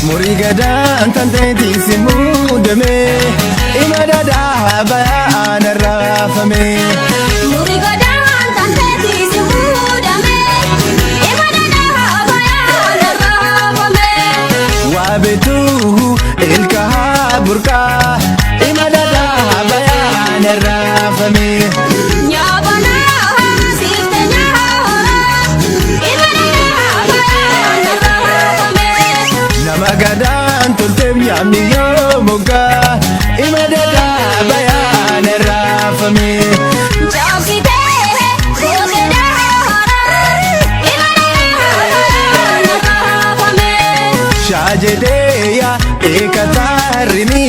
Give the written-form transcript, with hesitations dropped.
Murii gadaan tanteetii si muudame ima dadaa bayaan arraafame. Murii gadaan tanteetii si muudame ima dadaa bayaan arraafame. Waa beetuu ilka haa burqaa ima dadaa bayaan arraafame. Nyaabanaa siifte nyaara ima dadaa bayaan arraafame. Nama gadaan tolteef nyaamni yoo moggaa ima dadaa bayaan arraafame. Jaabsitee gootee daara ima dadaa bayaan arraafame. Shaajedeeya eekataarrini